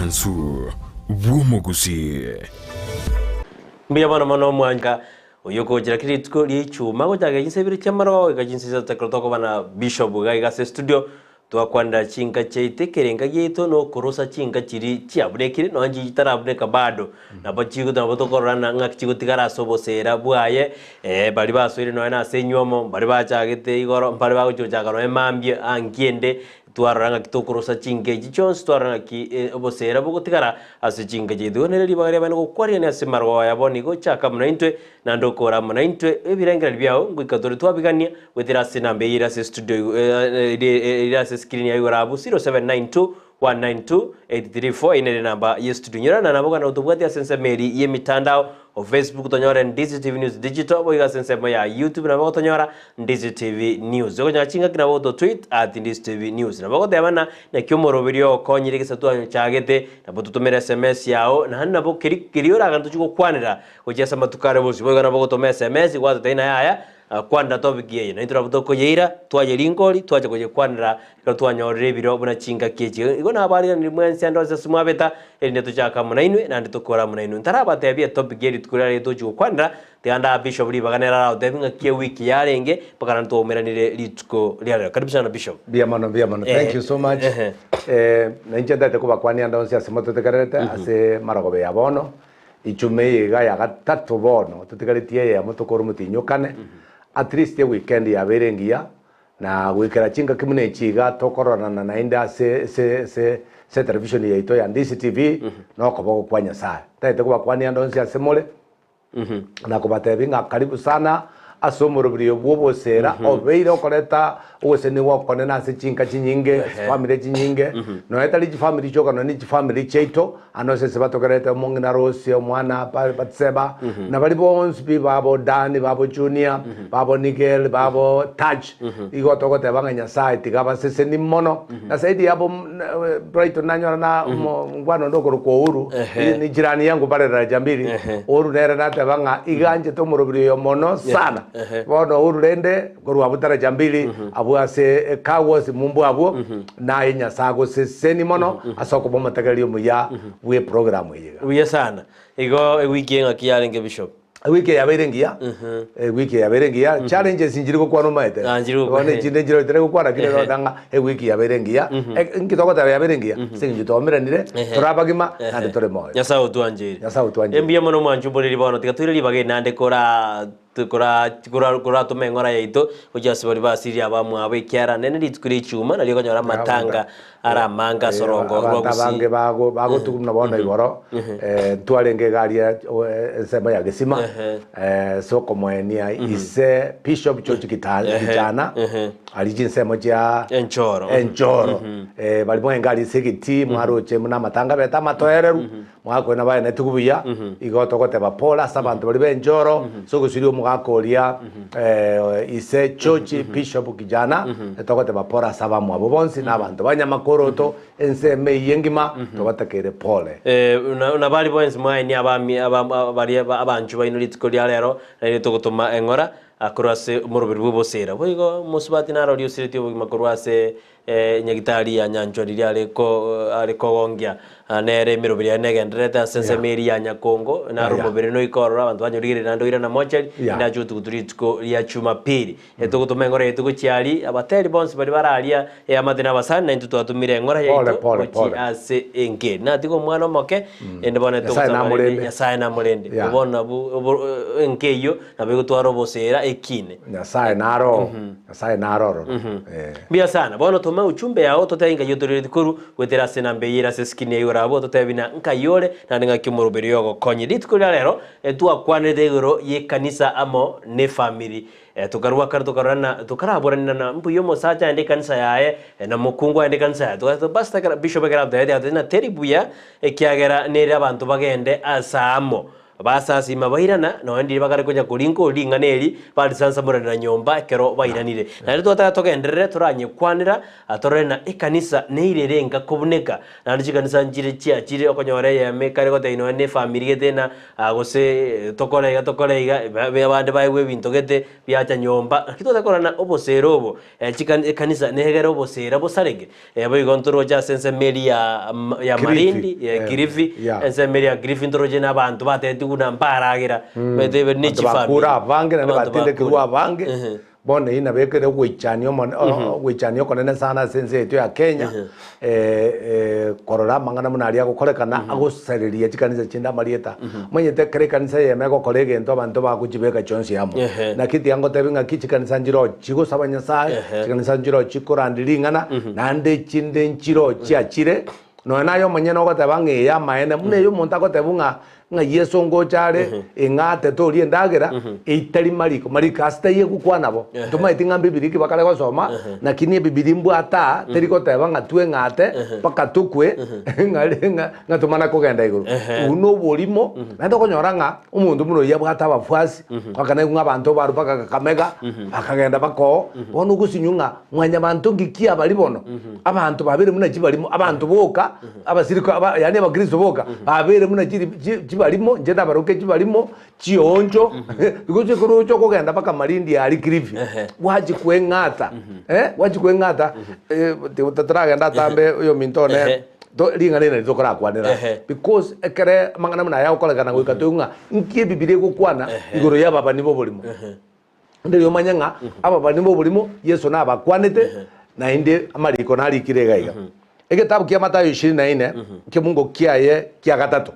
Omwansu bw'omogusii. Mbuya mono mono omwanka oyo okogochera kera rituko ria ichuma gochaka chinsa ibere chi'amarogo goika chinsa isato ekero tokoba na Bishop iga iga ase estudio Twakwanera chinka chiaito ekerenga giaito na okorosa chinka chiria chiabunekire, nonya chiria chitarabuneka bado, nabo chigo nabo tokororana ng'aki chigotigara ase oboseera bwaye, eh, baria basoire nonya na ase enywomo, mbaria bachagete igoro, mbare bagochia gochaka nonya mambia anki ende, twarora ng'aki tokorosa chinka echi chionsi, twarora ng'aki oboseera bogotigara ase chinka chiaito. Igo nere ribaga riabene gokwarigania ase amarogo aya bono igo chaka amo naintwe, Naende okore amo naintwe ebirengererio biao ngoika tore twabigania goetera ase enamba eye ere ase estudio ere ase escreen yago igoro abwo 0792 192 834 eye nere enamba ye studio. Nyorana nabo gana gotobwatia ase ensemo eri y'emitandao o Facebook tonyore Ndizi TV News Digital boigo ase ensemo ya YouTube nabo gotonyora Ndizi TV News. Okonyora chingaki nabo gototweet at Ndizi TV News. Nabo ogoteba ng'a naki omoroberi okonyire egesaku twachagete nabo totomere SMS yao naende nabo keri keria oragende tochie gokwanera Gochia ase amatuko are bosio boigo nabo ogotoma SMS gwatotebia ng'a yaya, kwanera topic eye. Naintwe nabo tokoyeira, twayerinkori, twacha koyekwanera ekero twanyorire ebiro buna chingaki echi. Igo nabariganirie mwensi ande onsi ase mwabeta, erinde tochake amo nainwe, naende tokore amo nainwe. Ntarabatebia etopic ye rituko riria tochia gokwanera, tiga ndaa Bishop ribaga nere aragotebie ng'aki ewiki yarenge, mpaka naende twaumeranire rituko ria rero. Karibu sana Bishop. Mbuya mono, mbuya mono. Thank you so much. Eh, nainche ntagete kobakwania ande onsi ase mototegererete ase marogoba ya bono. Ichuma eye iga ya gatato bono, totigaretie eyemo tokore omotinyokane, at least eweekend yabeire engiya, na goikera chingaki buna echi iga tokororana naende ase ase ase ase etelevision yaito ya Ndisi TV, na okoboko kwa Nyasaye. Ntagete kobakwania ande onsi ase more, na kobatebia ng'a karibu sana ase omorobiri oyo bw'oboseera obeire okoreta ogosesenigwa okonene ase chinka chinyinge, chifamiri chinyinge, nonya tari chifamiri chioka nonya ne chifamiri chiaito, Ande onsi ase batokerete omong'ina Rose, omwana Batseba, na baria bonsi pi babo Dani, babo Junior, babo Nigel, babo Taj, igo togoteba ng'a Nyasae tiga abaseseni mono. Na zaidi yabo Brighton nanyora na omongwana onde okorokwa Uhuru, ni jirani yangu pale daraja mbili, Uhuru nere nateba ng'a iga anchete omorobiri oyo mono sana. Bono Uhuru rende korwa abwo daraja mbili, abwo ase ekawosi mumbu abwo, Naye Nyasae agosesenie mono ase okoba omotegereri omuya bw'eprogramu eye iga. Buya sana. Igo ewiki eng'aki yarenge Bishop? Ewiki eye yabeire engiya, ewiki eye yabeire engiya, challenges nchiri gokwana omaete. Ah, nchiri gokwana. Bono echinde nchire otari gokwana lakini orore ng'a ewiki yabeire engiya. Inki togoteba yabeire engiya? Ase eng'encho twaomeranire, tore abagima, naende tore moyo. Nyasae otwancheire. Nyasae otwancheire. Mbuya mono mwanche oboreri bono, tiga toire ribaga eri naende kora Koratome eng'ora yaito gochia ase baria basirie abamwabo, ekiagera nene rituko ria echuma nario okonyora amatanga are amange ase orongo rwa Abanto Gusii. abange bagotuga buna bono igoro, ntwarenge iga aria ensemo ya Gesima, ase okomoenia ise Bishop George Gichana, aria chinsemo chia Enchoro. Enchoro. Baria mwenge aria ase egetii, mwaroche buna amatanga abete amatoereru, Mwakwena baenetwe buya, igo togoteba pole ase abanto baria b'enchoro, ase ogosiria omogaka oria ise George Bishop Kijana, togoteba pole ase abamwabo bonsi na abanto ba Nyamakoroto, ensemo eyio engima, tobatekeire pole. Na baria bonsi mwaenie abami baria abanchwa baino rituko ria rero, naende togotoma eng'ora korwa ase omoroberi bw'obosera. Boigo omosubati naro oria osiretie obogima korwa ase Nyagitari ya nyanchwa riria are ko are kogongia, nere emeroberi yaye negendererete ase ensemo eria ya Nyakongo, naro omobere noika ororo abanto banyorigereria naende oirana mochari, naende ache gotugutu rituko ria Jumapili. Etogotoma eng'ora yaito gochia aria, abateri bonsi baria bare aria, eamate na abasani, naintwe twatomire eng'ora Pole, yaito pole, gochia pole. ase enka. Natiga omwana omoke, ende bono Nyasaye togosaba rende namorende. Nyasaye namorende. Yeah. Bono nabwo obo enka eyio nabo egotwara obosera ekine. Nyasaye naro Nyasae nare ororo. Eh. Mbuya sana. Bono toma uchumbe yao ototebie nkai otorereti korwa goetera ase enamba eye ere ase eskrini ya igoro abwo ototebie na nkai ore naende ng'aki omoroberi oyo ogokonye. Rituko ria rero twakwanerete igoro y'ekanisa amo nefamiri. Tokarua kare tokarora na tokaraboranera na mbuya omosacha aende ekanisa yaye na omokungu aende ekanisa yaye. Togaeta pastor ekero bishop ekero atotebeti agatotebia ng'a teri buya ekiagera nere abanto bagende ase amo. Basasima bairana, nonya ndiri bakare konya korinka ori ring'ana eri, barisansamoranera nyomba ekero bairanire. Naende twataka togenderere toranyekwanera, torore na ekanisa neire ere enka kobuneka. Naende chikanisa nchire chiachire okonyora eyemo ekare gotebia nonya na efamiri gete ng'a gose tokore iga tokore iga, abande baegwe ebinto gete biacha nyomba. Naki twataka korora ng'a obosera obo, chikani ekanisa negere obosera bosareke. Boigo ntoroche ase ensemo eria ya Kilifi. Malindi, ya Eh, Kilifi, yeah. ensemo eria ya Kilifi ntoroche na abanto batebetigwe buna mbaragera, omanyete ebe ne Abanto bakure chifamiri. abange naende Abanto batindekirwe bakure. abange Ehe. bono eyio nabo ekere ogoichania omone ogoichania okonene sana ase ense yaito ya Kenya eh, eh, korora amang'ana buna aria agokorekana agosareria chikanisa chinde amarieta. Omanyete ekero ekanisa eyemo egokora egento abanto bagochibeka chionsi amo. Ehe. Naki tiga ngotebi ng'aki chikanisa nchiroo chigosaba Nyasaye, Ehe. chikanisa nchiroo chikorandia ring'ana, naende echinde nchiroo chiachire, nonya naye omonyene ogoteba ng'a eye amaene, buna eye omonto agotebwa ng'a ng'a Yeso ngocha are, ing'ate torie endagera, eitari mariko, mariko ase taiyo egokwana bo. Ehe. Ntomaeti ng'a mbibiri ki bakare gosoma, lakini ebibiri mbwate aa, teri goteba ng'a tweng'ate mpaka tokwe, ng'a ng'a ng'a tomana kogenda igoro. Ehe. Obwo noborimo, naende okonyora ng'a omonto buna oyio abwate abafuasi, bakanaigwa ng'a abanto barwa mpaka Kakamega, bakagenda mpaka oo, bono ogosinywa ng'a mwanyabanto nki ki abari bono? Abanto babere buna chibarimo, abanto boka, abasiriko aba yaani abakristo boka, babere buna chiri chi chibarimo, inche ndabaroke chibarimo, chioncho, because ekero ocha okogenda mpaka Malindi aria Kilifi, Ehe. gwachia kweng'ata, eh, gwachia kweng'ata, totaragenda atambe oyominto one. Ehe. To ring'ana eri nario tokorakwanera Ehe. because ekere amang'ana buna aya agokorekana goika toigwe ng'a nki ebibilia egokwana Ehe. igoro ya ababani b'oborimo. Naende riria omanye ng'a ababani b'oborimo Yeso nabakwanete naende amariko narikire iga iga. Egetabu kia Mathayo ishirini na ine ekemungo kiaye kia gatato.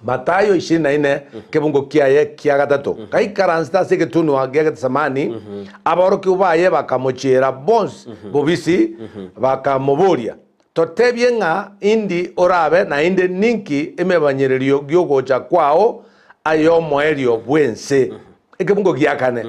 Mathayo ishirini na ine, ekebungo kiaye kia gatato. Gaikaransete ase egetunwa gia Getsemani, aborokigwa baye bakamochiera bonsi bobisi, bakamoboria, Totebie ng'a indi orabe, naende ninki emebanyererio gi'ogocha kwao ay'omoerio bw'ense? Ekebungo gia kane.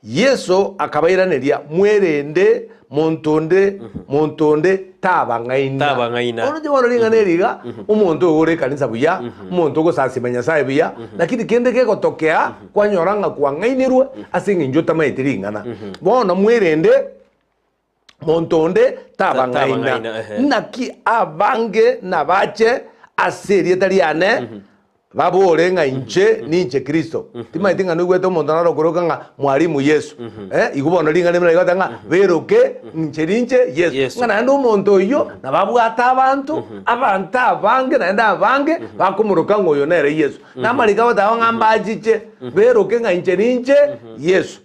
Yeso akabairaneria, Mwerende, monto onde, monto onde tabang'aina. Tabang'aina. Oroche bono ring'ana eri iga, omonto oyo ore ekanisa buya, omonto ogosasima Nyasae buya, lakini kende kegotokea, kwanyora ng'a kwang'ainirwe ase eng'encho otamaeti ring'ana. Bono mwerende, monto onde tabang'aina. Tabang'aina, ehe. Naki abange nabache ase erieta riane, babore ng'a inche ninche Kristo. Timanyeti ng'a noigwete omonto nare okoroka ng'a Mwalimu Yeso. Eh, igo bono ring'ana rimwe rigoteba ng'a beroke inche ninche Yeso. Yeso. Ng'a naende omonto oyio nababwate abanto, abanto abange naende abange bakomoroka ng'a oyo nere Yeso. Namariko agoteba ng'a mbachiche beroke ng'a inche ninche Yeso.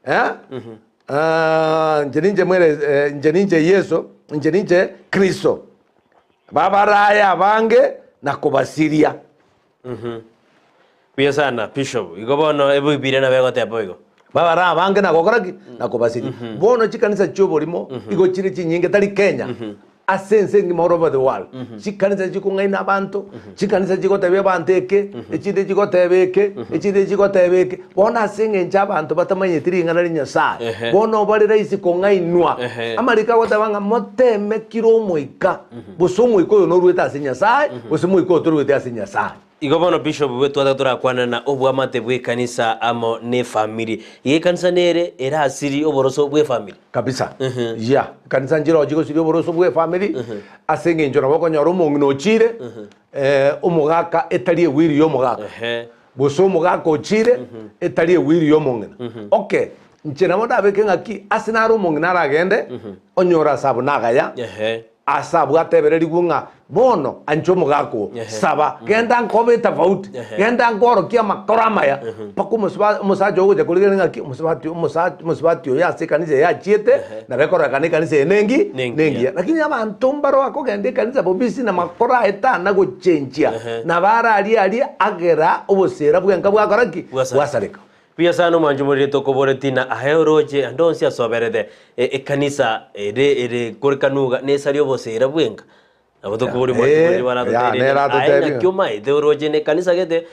Eh? Ah, inche ninche mwere, eh, inche ninche Yeso, inche ninche Kristo. Babaraye abange na kobasiria. Buya sana Bishop. Igo bono ebibiria nabo egoteba boigo. Babaraye abange na gokora ki? Na kobasiria. Bono chikanisa chi'oborimo igo chire chinyinge tari Kenya, Ase ense engima all over the world, chikanisa chikong'aina abanto, chikanisa chigotebia abanto eke, echinde chigoteba eke, echinde chigoteba eke. Bono ase eng'encho abanto batamanyeti ring'ana ria Nyasae, Ehe. bono bare rahisi kong'ainwa. Ehe. Amariko agoteba ng'a moteme kira omoika, gose omoika oyo norwete ase Nyasae, gose omoika oyo torwete ase Nyasae. Igo bono Bishop bwe twataka torakwane na obwamate bw'ekanisa amo n'efamiri. Iga ekanisa nere erasiri oboroso bw'efamiri. Kabisa. Yeah. Ekanisa nchire ochi gosiria oboroso bw'efamiri ase eng'encho nabo okonyora omong'ina ochire eh, omogaka etari ewiri y'omogaka. Ehe. Gose omogaka ochire etari ewiri y'omong'ina. Okay, inche nabo ndabeke ng'aki ase nare omong'ina aragende onyore ase abwo nagaya. Ehe. Ase abwo atebererigwe ng'a bono anche omogaka oo, saba, genda nkobe etafauti, genda nkoorokie amakoro amaya, mpaka omosubati omosacha ogocha korigereria ng'aki omosubati omosacha omosubati oyo ase ekanisa eye achiete, nabo ekororekana ekanisa eye nengi Nengiya. nengiya. Lakini abanto mbaro bakogenda ekanisa bobisi na makoro aye tana gochenchia, nabo ararie aria agera obosera bwenka bwakora ki? Bwasareka. Bwasareka. Buya sana omwancho morire tokoboreti na aye oroche ande onsi asoberete ekanisa ere ere kore kanuga nesari obosera bwenka. Nabo tokobori mwanche Eh, bori baratotebi ya, nere aye atotebie. naki omaete oroche ne ekanisa gete,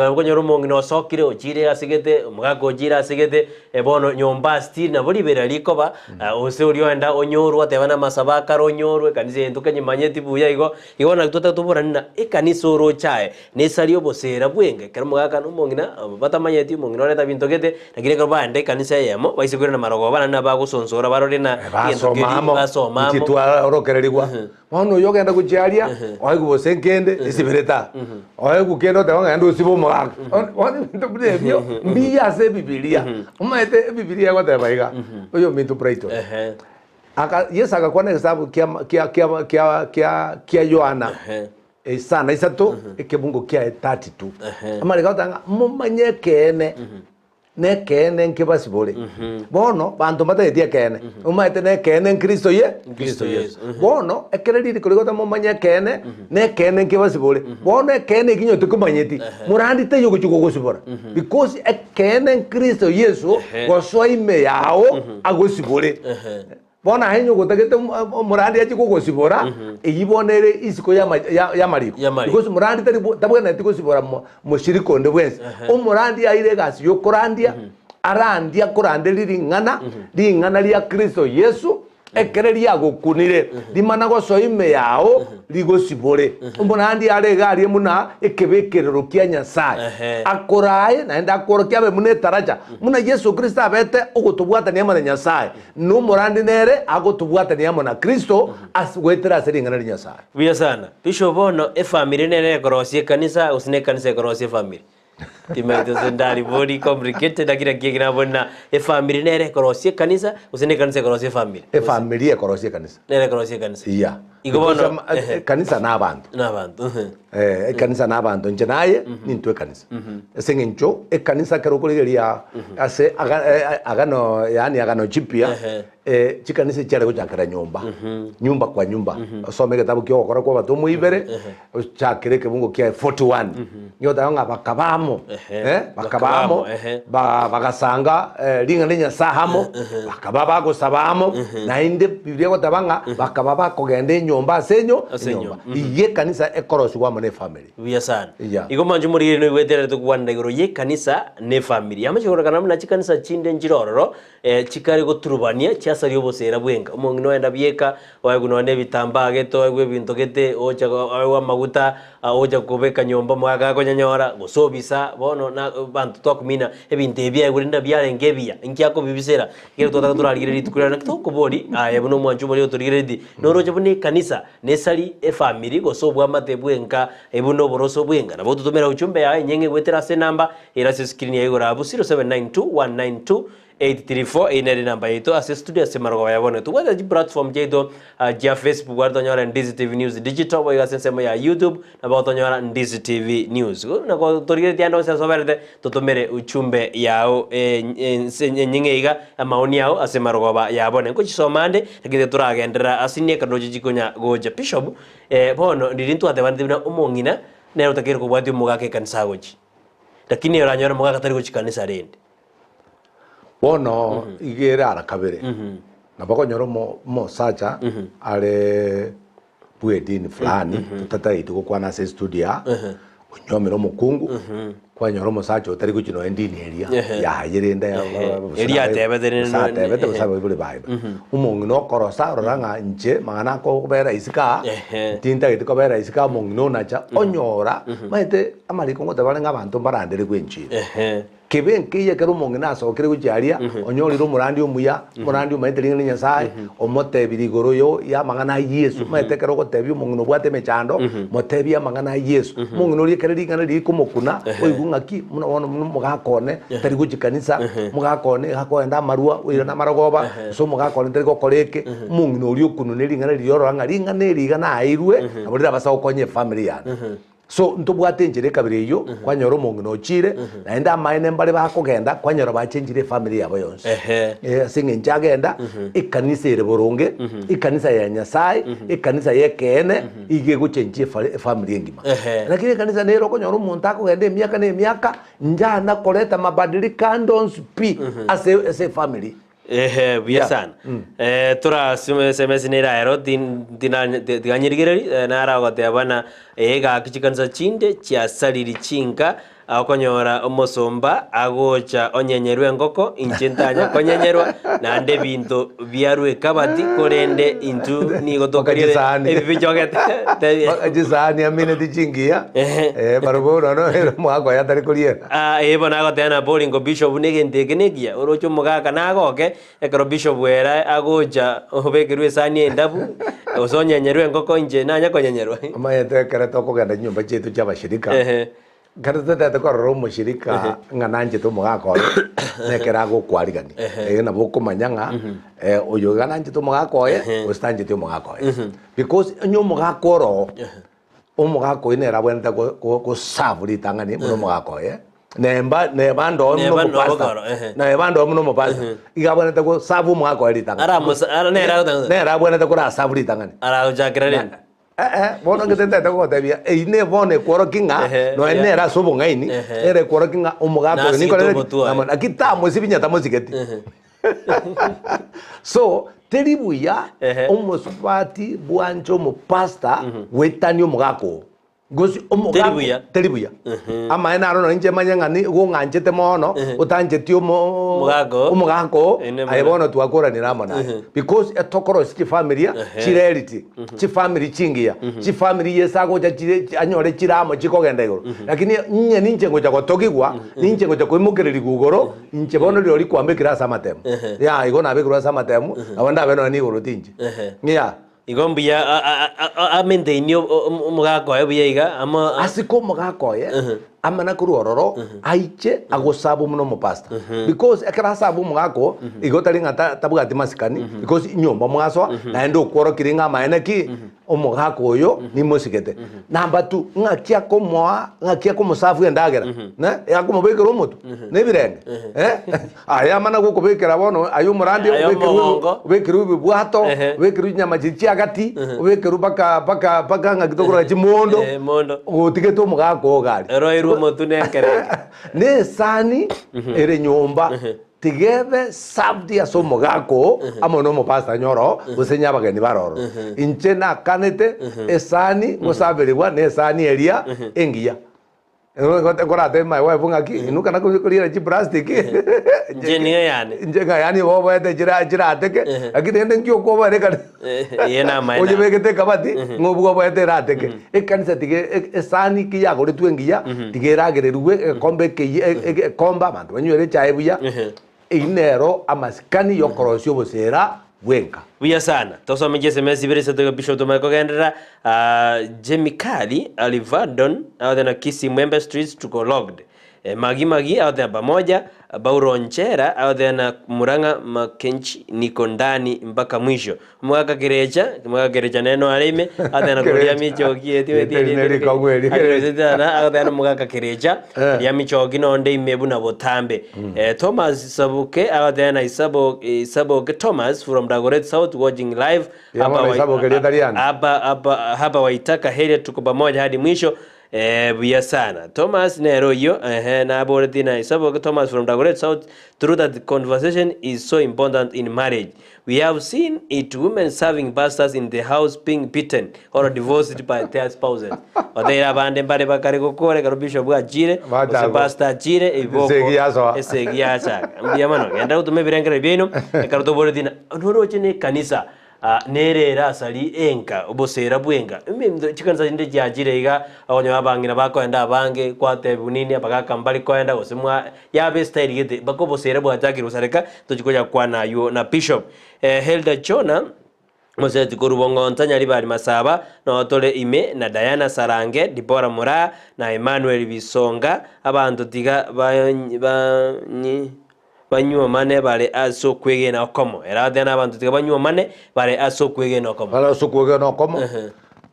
okonyora omong'ina osokire ochire ase gete, omogaka ochire ase gete, bono nyomba still nabo ribera rikoba, gose oria oenda onyorwe oteba na amasabo akare onyorwe, ekanisa eye ntokanyemanyeti buya igo, igo bono naki totagete toborane ng'a ekanisa oroche aye, nesari obosera bwenge, ekero omogaka na omong'ina batamanyeti, omong'ina oreta binto gete, lakini ekero baenda ekanisa eyemo, baise koirana marogoba naende nabagosonsora barore ng'a egento Basoma keria amo, basoma inche amo. twaorokererigwa. Bono oyio ogenda gochia aria, oegwe gose nkende, esibire ta. Oegwe kende oteba ng'a genda osibe omogaka. Bono ebinto buna ebio, mbiya ase ebibilia. Omanyete ebibilia egoteba iga, oyominto Brighton. Ehe. Aka Yeso agakwana egesabu kia kia kia kia kia kia Yohana Ehe. isano isato ekebungo kiaye 32. Ehe. Amariko agoteba ng'a momanye ekeene nekeene nkebasibore. Bono banto mbatageti ekeene, omanyete nekeene nkristo ye Kristo Yesu. Bono ekere ririko rigoteba momanye ekeene, nekeene nkebasibore. Bono ekeene eki onye tokomanyeti, morandi taiyo ogochia gogosibora. Because ekeene nkristo Yeso gosoa ime yao agosibore. Bono aye onye ogotagete omorandi achie gogosibora, eyio bono ere isiko y'ama- ya- y'amariko. Y'amariko. Because morandi tari bo- tabwenereti gosibora mo- moshirika onde bwensi. Omorandi aire egasi y'okorandia, arandia akoranderia ring'ana, ring'ana ria Kristo Yeso, ekere riagokunire, rimana gosoa ime yao, rigosibore. Omorandi are iga aria buna ekebekerero kia Nyasae, akorae naende akworokie abe buna etaracha, buna Yeso Kristo abete ogotobwatania amo na Nyasae. Nomorandi nere agotobwatania amo na Kristo ase goetera ase ring'ana ria Nyasae. Buya sana. Bishop bono efamily nere ekorosia ekanisa gose ne ekanisa ekorosia efamily? Timaete gose ndaribori complicated lakini naki ekio nabori na efamily nere ekorosia ekanisa gose ne ekanisa ekorosia efamily? Efamily ekorosia ekanisa. Nere ekorosia ekanisa. Yeah. Igo bono, Because ama- ehe. ekanisa na abanto. Na abanto. ehe. Eh, ekanisa na abanto inche naye nintwe ekanisa. Ase eng'encho ekanisa ekero okorigereria ase aga- eh, eh, agano yaani agano jipya Ehe. eh, chikanisa chiare gochakera nyomba nyumba kwa nyumba osome egetabu kia ogokora kwa abatomwa ibere ochakere ekebungo kia 41 nigo oteba ng'a bakaba amo Ehe. eh, bakaba amo Bakaba amo, ehe. ba- bagasanga eh, ring'ana ria Nyasae amo bakaba bagosaba amo naende Bibilia egoteba ng'a bakaba bakogenda enyomba ase enyo Ase enyomba enyomba. Iga ekanisa ekorosiwa amo na efamily. Buya sana. Yeah. Igo mwanche omorigereria noigwetererete gokwanera igoro y'ekanisa na efamily. Amache kororekana buna chikanisa chinde nchire ororo, eh, chikare goturubania chiasaria obosera bwenka. Omong'ina oenda bieka, oegwe nonya na ebitambaa gete, oegwe ebinto gete, ocha oegwe amaguta, ocha kobeka nyomba omogaka akonyanyora, gose obisa, bono na abanto twakumina ebinto ebi biaegwe rende biarenge ebiya, inki akobibisera? Ekero twataka torarigereria rituko riane naki tokoboria, aye buna omwanchi omoria otorigereretie, noroche buna ekanisa nesari efamiri gose obwamate bwenka buna oboroso bwenka. Nabo ototomera ujumbe yao enyeng'e goetera ase enamba ere ase escreen ya igoro abwo 0792192834 eyio nere enamba yaito ase estudio ase marogoba ya bono. Tobwate chiplatform chiaito chia Facebook aria tonyore Ndizi TV News Digital boigo ase ensemo ya YouTube nabo otonyora Ndizi TV News. Nabo torigeretie ande onsi ase oberete Totomere uchumbe yao enyeng'e iga, amaoni ao ase marogoba ya bono. Nkochisoma ande, lakini titoragenderera ase inye ekero ndoche chikonya gocha. Bishop, bono riria ntwatebanete buna omong'ina nere otakeire kobwatia omogaka ekanisa agochia. Lakini oranyore omogaka tari gochia kanisa rende. Bono iga ere ara kabere, nabo okonyora omosacha are bw'edini fulani totatagete gokwana ase estudio aa, onyuomire omokungu, kwanyora omosacha otari gochia nonya endini eria yaye rende Eria atebete rende gose atebete gose abaibori baye. Omong'ina okorosa orora ng'a inche mang'ana akobera isiko aa, tintageti kobera isiko aa omong'ina onacha onyora, omanyete amariko ngoteba are ng'a abanto mbarandereku enchiri. Kebe nkeiyo ekero omong'ina asokire gochia aria, onyorire omorandi omuya, omorandi omanyete ring'ana ria Nyasae, omotebirie igoro yo y'amang'ana a Yeso. Omanyete ekero ogotebia omong'ina obwate emechando, motebie amang'ana a Yeso. Omong'ina oria ekero ring'ana riria rikomokuna, oigwe ng'aki, buna bono buna omogaka one tari gochia kanisa, omogaka one iga akoenda amarwa, oirana amarogoba, gose omogaka one tari gokora eke, omong'ina oria okunwa ring'ana riria orora ng'a ring'ana eri iga naeirwe, nabo rirabasa gokonya efamiri yane. So ntobwate enchera ekabira eyio, kwanyora omong'ina ochire, naende amaene mbare bakogenda, kwanyora bachenchire efamiri yabo yonsi. Ehe. Eh, ase eng'encho agenda, ekanisa ere boronge, ekanisa ya Nyasaye, ekanisa y'ekeene, iga egochenchia efa- efamiri engima. Ehe. Lakini ekanisa nere okonyora omonto akogenda emiaka na emiaka, njana koreta mabadiliko ande onsi pi, ase ase efamiri. Ehe, buya Yeah. sana. Eh, torasome SMS nere ero tin- tina- ti- tiganyerigereri eh, nara ogoteba na eh, gaki chikanisa chinde chiasariri chinka Okonyora omosomba agocha onyenyerwe engoko, inche ntanya konyenyerwa, naende ebinto biarwe ekabati, korende intwe nigo tokariere Chisahani. ebi bichogete. Tebia. Mpaka chisahani amineti chingiya Ehe. eh, barobwo nono ere omwaka oye atari koriera. Ah, ee bono agoteba na boringo bishop buna egento eke nekiya, oroche omogaka nagoke, ekero bishop ere agocha obekerwe esani endabu, gose onyenyerwe engoko inche nanya konyenyerwa. Omanyete ekero tokogenda chinyomba chiaito chia abashirika, Ehe. Ekero totagete korora omoshirika ng'a nanchete omogaka oye, nekero agokwarigania. Erio nabo okomanya ng'a eh, oyo iga nanchete omogaka oye, gose tancheti omogaka oye. Because onye omogaka oroo, omogaka oyio nere abwenerete go- go- goserve ritang'ani buna omogaka oye, nemba neba ndoe buna Neba omopastor, nobogoro, ehe. neba ndoe buna omopastor, iga abwenerete goserve omogaka oye ritang'ani. Aramosa- ara- nere agotanga- Nere abwenerete koraserve ritang'ani. Aragochakera rende. Eh, bono ngete ntagete gogotebia, eyio ne bono ekworokia ng'a Ehe, nonya yeah. nere ase obong'aini, Ehe. nere ekworokia ng'a omogaka oyo Nasigete ninkorere ki? omotwe oye. Namo- Naki tamosibinya tamosigeti. So, teri buya Ehe. omosubati bwanche omopastor goetania omogaka oo. Gose omogaka Teri buya. teri buya. Amaene aro nonye inche manye ng'a nigo ong'anchete mono, otancheti omo Omogaka oo. omogaka oo, Ene aye mono. bono twakoranire amo naye. Because etokorosia chifamilia chireriti, chifamiri chingiya, chifamiri Yeso agocha chire anyore chire amo chikogenda igoro. Lakini inye ninche ngocha gotogigwa, ninche ngocha koimokererigwa igoro, inche bono rirorio kwambekire ase amatemo. Yea igo nabekirwe ase amatemo, nabo ndabe nonya nigoro tinche. Yeah. Igo mbuya amaintain omogaka oye buya iga ama. Asike omogaka oye amana korwa ororo aiche agosabwe buna omopastor because ekero asabwe omogaka oo igo tari ng'a tabwati masikani because nyomba mwasoa naende okworokirie ng'a amaene ki omogaka oyo nimosigete. Number two ng'aki akomoa ng'aki akomosafu endagera ne akomobekera omotwe na ebirenge eh. Aya amana gokobekera bono aye omorandia Aye obekerwe omogongo. obekerwe ebibwato, Ehe. obekerwe chinyama chiria chiagati, obekerwe mpaka mpaka mpaka ng'aki tokoroka chimondo, Eh, mondo. otigete omogaka oo iga aria. Oroirwe omotwe na ekerenge. Na esani ere nyomba tiga ebe served ase omogaka oo amo na omopastor onye oroo gose onye abageni bare ororo. Inche nakanete esani ngosaberigwa na esani eria engiya. Nkoratebie my wife ng'aki, inuka na koriera chiplastic. Inche nigo yane. Inche ng'a yaani igo oboete chira chirateke, lakini rende nki okwoboera ekanisa. Eye namaene. Oyebekete ekabati, ng'a obwo oboete erateke. Ekanisa tiga e- esani ki yagoretwe engiya, tiga eragererigwe egekombe ekeyia e- e- egekombe abanto banywere echae buya, Eyio nero amasikani y'okorosia oboseera bw'enka. Buya sana. Tosome chiSMS ibere isato iga Bishop tomanye kogenderera. Ah, Jemikali Alivadon agote na Kisii Mwembe Streets tuko locked. Eh, Magi Magi agote na pamoja. Bauronchera agote na Murang'a Makenchi niko ndani mpaka mwisho. Omogaka Kerecha, omogaka Kerecha nere noare ime, agote na koria michoki eti eti Eri neri rikong'u eri, Kerecha. agote na omogaka Kerecha, Eh. ria michoki nonde ime buna botambe. Eh, Thomas Sabuke agote na Isabo Isaboke Thomas from Dagoretti South watching live. Ya Hapa bono wa- Isaboke rieta riane. hapa hapa hapa Waitaka Heria tuko pamoja hadi mwisho. Eh, buya sana. Thomas nere oyio ehe naboretie na Isaboke Thomas from Dagoretti South true that conversation is so important in marriage. We have seen it women serving pastors in the house being beaten or divorced by their spouses. Oteire abande mbare bakare gokora ekero bishop achire gose Bachaka. pastor achire ebiboko Esegi yasoa. esegi yachaka. Mbuya mono genda gotoma ebirengererio biaino ekero toboretie na noroche na ekanisa ah, nere erasari enka obosera bwenka Ime- chikanisa chinde chiachire iga okonyora abang'ina bakoenda abange kwatebiwa nini abagaka mbari koenda gose mwa Yaba estyle gete mpaka obosere bwachakire gosareka tochi konya kwana aywo na bishop. Eh, Hilda Jonah Moseti korwa Bong'onta Nyaribari Masaba noo tore ime na Diana Sarange, Dibora Moraa na Emmanuel Bisonga abanto tiga banyi banyuomane bare ase okwegena okomo. Ere agotebi na abanto tiga banyuomane bare ase okwegena okomo. Bare ase okwegena okomo,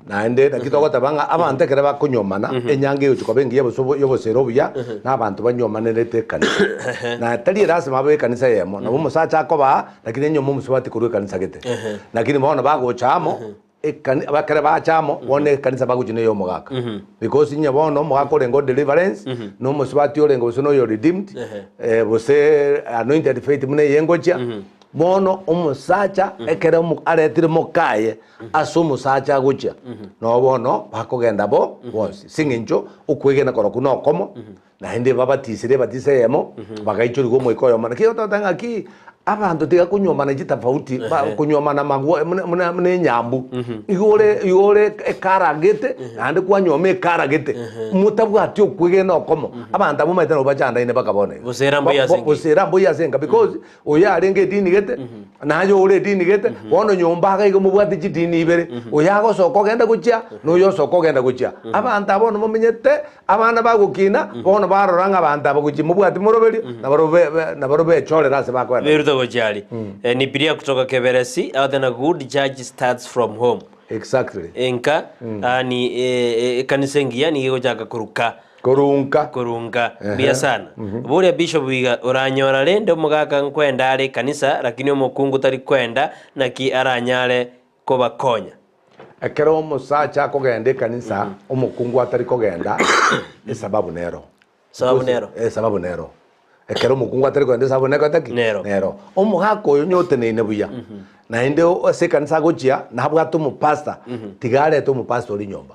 naende naki togoteba ng'a abanto ekero bakonyuomana, enyangi egochia koba engiya gose obo- y'obosera obuya, na abanto banyuomanerete ekanisa. Na tari erasima babe ekanisa eyemo, nabo omosacha akobaa, lakini enyuoma omosubati korwa ekanisa gete. Lakini bono bagocha amo, ekani ekero bacha amo, bono ekanisa bagochia na ey'omogaka. Because inye bono omogaka orenge o deliverance, na omosubati orenge gose na oyo redeemed, gose anointed faith buna eye ngochia. Bono omosacha ekero omo- aretire mokaye ase omosacha agochia, noo bono bakogenda bo bonsi. Ase eng'encho okwegena korokwo nokomo, naende babatisire ebatiso eyemo, bagaichorigwa Omoika oyomo. Naki ototeba ng'aki abanto tiga konyuomana chitofauti, ba konyuomana magwa muna muna muna enyambu. Igo ore igo ore ekaragete, naende kwanyuoma ekaragete, motabwati okwegena okomo, abanto abwo omanyete nabo bachandaine mpaka bono iga. Gose era mbuya ase enka. Gose era mbuya ase enka because Oyo arenge edini gete, naye ore edini gete, bono nyomba iga iga mobwate chidini ibere, oyo agosoka ogenda gochia, na oyo osoka ogenda gochia. Abanto aba bono momenyete, abana bagokina, bono barora ng'a abanto aba gochia mobwati moroberio, nabarobwo be- be- nabarobwo bechorera ase bakoenda. Beruta gochia aria. Eh, ni Biria kutoka Keberesi, agoteba good church starts from home. Exactly. Enka, ah, ni eh, eh, ekanisa engiya nigo egochaka koruka. Korunka. Korunka. Mbuya sana. Boria bishop iga, oranyora rende omogaka nkwenda are ekanisa lakini omokungu tari kwenda naki aranyare kobakonya. Ekero omosacha akogenda ekanisa omokungu atari kogenda esababu nero. Sababu nero. Esababu nero. Ekero omokungu atari kogenda esababu nekorete ki? Nero. Nero. Omogaka oyo onye oteneine buya, naende ase ekanisa agochia, nabwate omopastor, tiga arete omopastor oria nyomba,